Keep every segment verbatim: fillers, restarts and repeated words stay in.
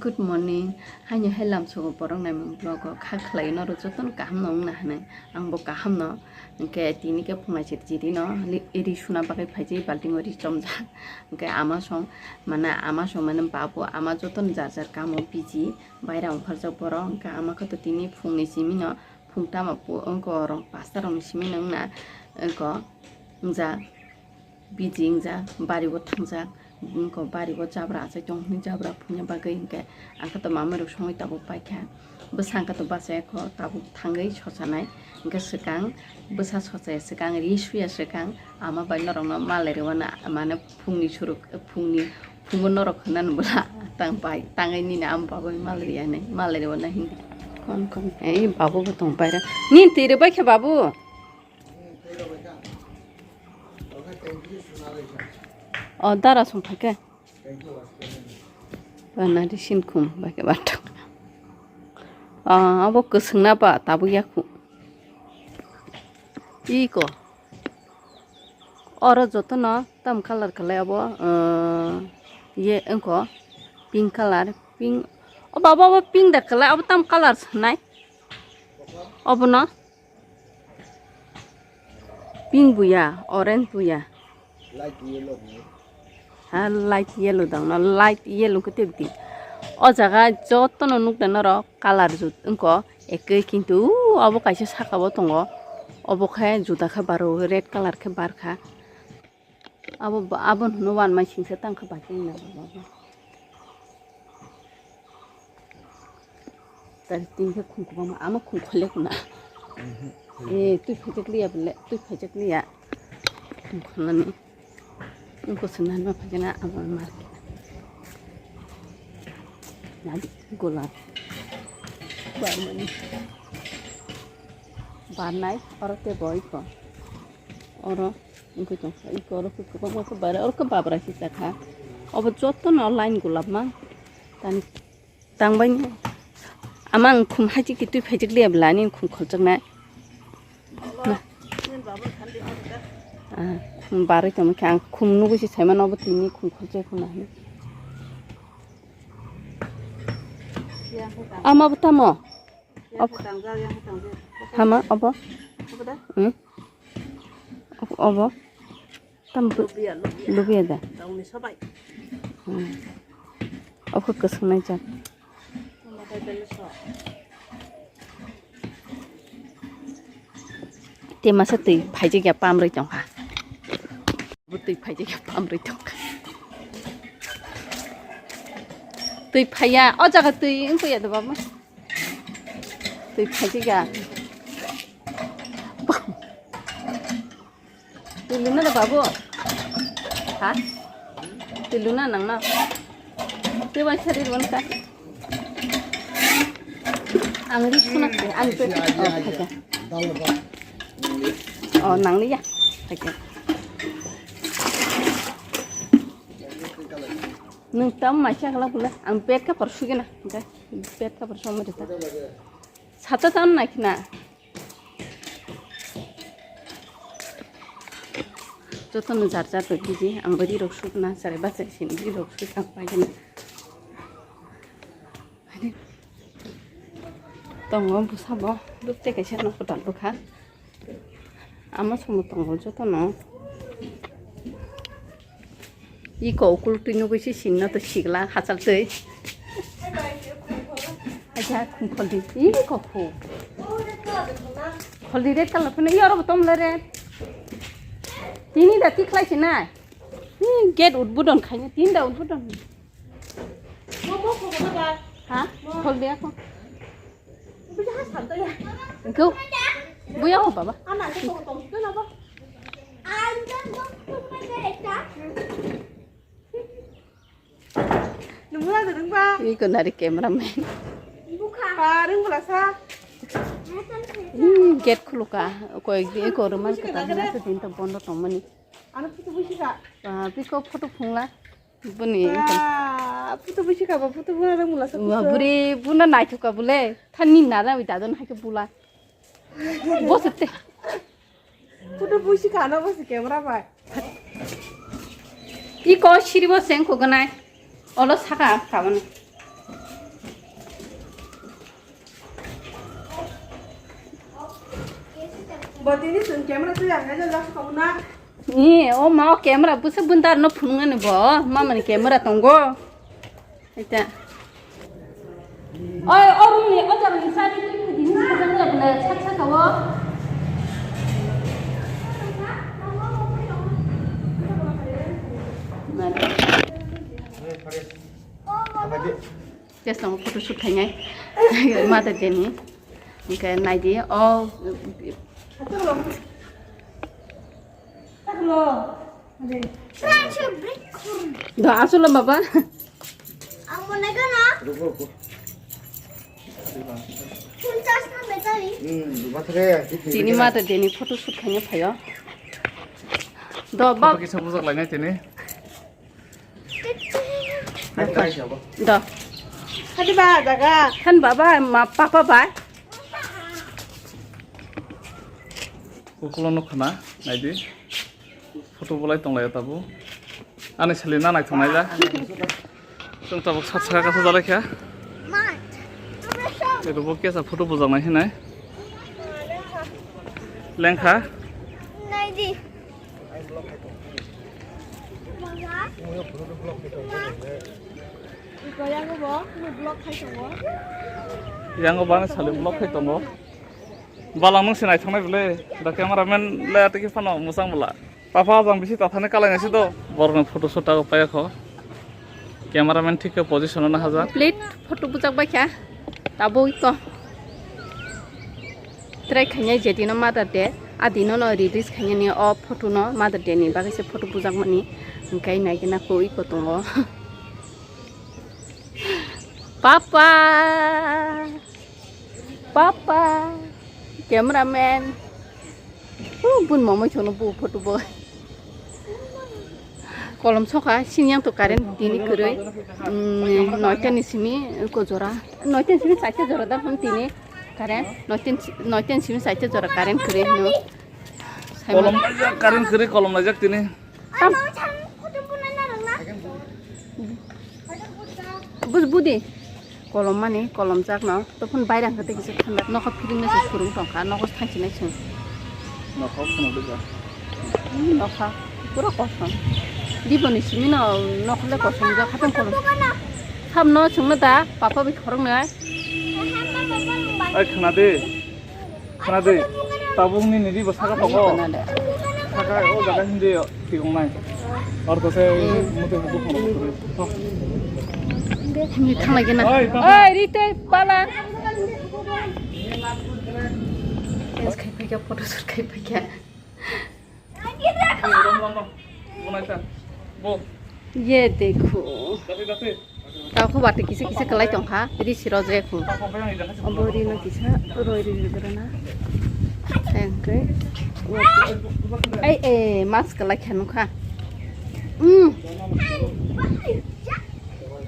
Good morning. Haino hai lamsogo borok naimung vlog o kha khlai norok jotono kaham no wngna hinwi. Ang bo kaham no. Hwnkhe tini khe phunai se chiri no li-, ri suna bagwi phaijai baltingo ri chomjak. Hwnkhe ama song mane ama song mane babu ama jotono jar jar kamo busy. Baira ongkharjak borok. Hwnkhe ama khe to tini phungni simi no phung tama pu-, wngkha rong pasta rokni simi no wngna wngkha wngjak. Bijing jak, bari o thangjak, wngkha bari o jabra achai tong hwnwi jabra phungya bagwi hwnkhe ang khe to mamai rok songwi tabuk paikha. Bwsa hwnkhe to bachaya kho tabuk thangwi sochanai. Hwnkhe swkang bwsa sochaya swkang ri suya swkang ama bai norokno malai rwna mane phungni suruk phungni phungo norok hwnna bwla tang pai tangwi nini ama bagwi malai riyani malai rwna hinwi. Kon kon ei babu bo tong paira nini twi rwbai khe babu. O dara song phaikhe. Bana ri sinkhum baikhe bathang. Ah, abo kwswngna ba tabuk yakhu. Iko. Oro jotono tam colour khlai abo, ah, ye wngkho pink colour, pink. O baba, abo pink da khlai, abo tam colour swnai. Obono. Pink buya, orange buya. Light yellow ni. Ha, light yellow dang no, light yellow khe tebdi. O jaga jotono nukda norok colour jut wngkho ekhe, kintu abo kaisa saka o tongo. Obo khe juda khe baro, red colour khe barkha. Abo, abo hwnwi wanmai singsa tangkha bachai na. Tari tin khe khum kwbangma, ama khum khole kuna. Eh, twi phaijak liya bole, twi phaijak liya. Khum kholani. Wngkha swnani ma phaijana ama market. Nadi gola. Barmani. Barnai, oro tei boi ko. Oro wngkha tongkha, iko oro kwbangma khe bara, oro khe babra sisa kha. Obo jotono line golap ma. Tani. Tangbaini. Ama ang khum haichik twi phaijak liya bwla ani khum kholjaknai. Ah, khum barwi tongma khe ang khum nugwi se saimano obo tini khum kholchai khuna hinwi. Ama bo tamo? Hama obo? Hmm? Obo? Tam bu-, lubiya, lubiya. Lubiya da? Dauni sabai. Hmm. Obo kwswng nai jak. Tama bai bele so. Te masa twi phaijak ya pamrwi tongkha. Bo twi phaijak ya pamrwi tongkha. Twi phaiya, o jaga twi wngkha ya da baba. Twi phaijak ya. Twi luna da babu? Ha? Twi luna nangno? Twi bai sari rwkha. Ang ri suna khe, ang pe-, oh, phaikha. Oh, nang liya. Phaikha. Nwng tam mai chakla bwle. Ang pet kapar sugina. Hwnkhe pet kapar songma rikha. Sata tam nai khna. Jotono jar jar bai biji, ang bwrwi rok sukna, chwrai bachai sini bwrwi rok sukna paikhe na. Tongo bwsa bo, bwtwi kaisa no kwtal bwkha. Ama somo tongo jotono. Iko ukuluk twi nugwi se sinno to sigla hachal twi. Acha khum kholdi. Iko khu. Kholdi red colour phano. Iyo oro bo tom le red. Tini da tikhlai se nai. Ni gate udbudon khaina. Tini da udbudon. Ha? Kholdi ako. Engkau. Buya ko baba. Nunggu lagi dong, Pak. Ini kau nari cameraman. Buka. Pak, ring belasa. Hmm, gate khuluka. Koi, koi rumah kita, kita dinta bondo tomani. Ano putu busi ka. Ah, piko photo phungla. Buni. Ba, putu busi ka ba, putu buna rang mula sa. Wa, putu. Buri buna naithuka bule. Thani nara wi dadon haike bula. Bosete. Putu busi ka na bosi camera bai. Iko siri bo seng ko ganai. Olo saka tabana. Bo tini chwng camera twi ang khe jak khauna. Ni o ma o camera busa bundar no phunung ani bo. Mama ni camera tongo. Eta. Oi, o room ni o jaga ni sari twi twi ni sajang le bole sak sak o. Mare. Just ang photo shoot khainai. Mother Day ni. Hingke naidi o. Do asolo baba. Tini Mother Day ni photo shoot khaina phaio. Do bab. Kisa bujak lainai tini. Do. Hadi ba jaga. Han baba ma papa ba. Ukulo no khna naidi. Photo bolai tong lai tabo. Ani sali na naithok nai da. Chwng tabuk sat saka kasa jalai kha. Ito bo kesa photo bujak nai hinai. Lengkha. Naidi. Yang o bang sali vlog khai tongo. Balang nung se naithok nai bwle. Da cameraman le atiki phano musang bwla. Papa ajang bisi tathani kalai nasi do. Borok ni photo shoot tago paya kho. Cameraman thik khe position no haja. Plate photo bujak bai kha. Tabuk iko. Try khainai je dino Mother Day, a dino no release khainani o photo no Mother Day ni bagwi se photo bujak mani, hingkai naikhe na koi ko tongo. Papa, papa, cameraman, oh, bun mamai chono bu photo bo. Kolom sokha, sini yang to current dini kwrwi, mm, noita ni simi ko jora, noita ni simi chaita jora da hwn tini current, noita ni si-, noita ni simi chaita jora current kwrwi hwno. Kolom laijak, current kwrwi kolom laijak tini. Tam. Bus budi. Kolom mani, kolom jak no. Topun bairang kete kisa thanda. Nokha phiring na se phurung tongkha. Nokha thangsi nai sung. Nokha phunuk dija. Hmm, nokha. Pura kosom. Diboni simi no nokha le kosom jak. Hapeng kolom. Ham no sung na da. Papa bi khorong nai. Ai khna de. Khna de, tabuk nini ribo saka tongo. Saka o jaga hindi tigong nai. Or ko se mute buku kono buku. Hindi thang lagi na. Oi, papa. Oi, rite pala. Dance khai phaikha, photo shoot khai phaikha. Rom, rom, rom. Bo nai ta. Bo. Ye dekho. Dati, dati. Tao khe watwi kisa kisa kwlai tongkha, ri siro je khu. Obo rino kisa roi ri rwna. Tei hwnkhe watwi. Ai, eh, mask kwlai kha nukha. Hmm.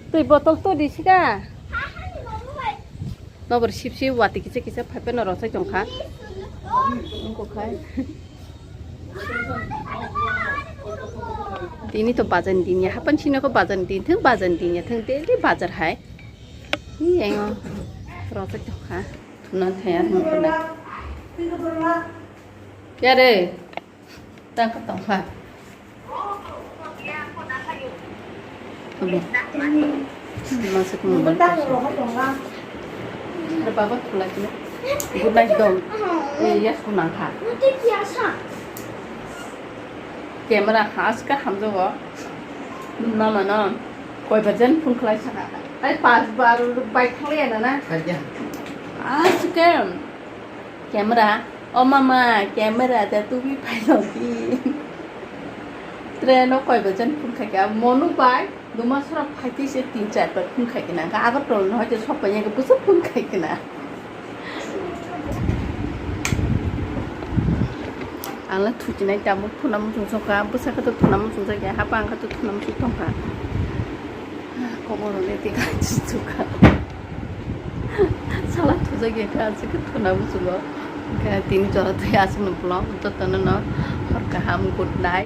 Twi botol to di sika. Nobor sip sip watwi kisa kisa phaipheno rosai tongkha. Wngkha khai. Tini to bazar ni din ya, hapan sini ko bazar ni din thung, bazar ni din ya thung, daily bazar hai. Hi, ayo, rosai tongkha. Thuna thaya nungkha na. Yare. Tang ka tong ha. Masuk mobile. Ada baba tulai kena. Good night dong. Eh, ya, kunang ha. Camera has ka hamjago. Mama no. Koi bajan phone khlai saka. Ai, pas bar bai khlai na na. Khaja. Aske. Camera, o mama, camera ta tubi phailok di. Train o koi bajan phone khai kha, Monu bai, duma sora phaiti se tin char bar phone khai kha na, Agartala no hoite sok pai ya, busa phone khai kha na. Ang la thuchinai tabuk thuna muchung sokha, bwsakhe to thuna muchung jakya, hapa ang kha to thuna muchung tongkha. Kokborok le tei kha chichukha. Sala thujakya kha, aswk khe thuna muchungo. Khe tini jora twi aswkno vlog, jotono no hor kaham, good night.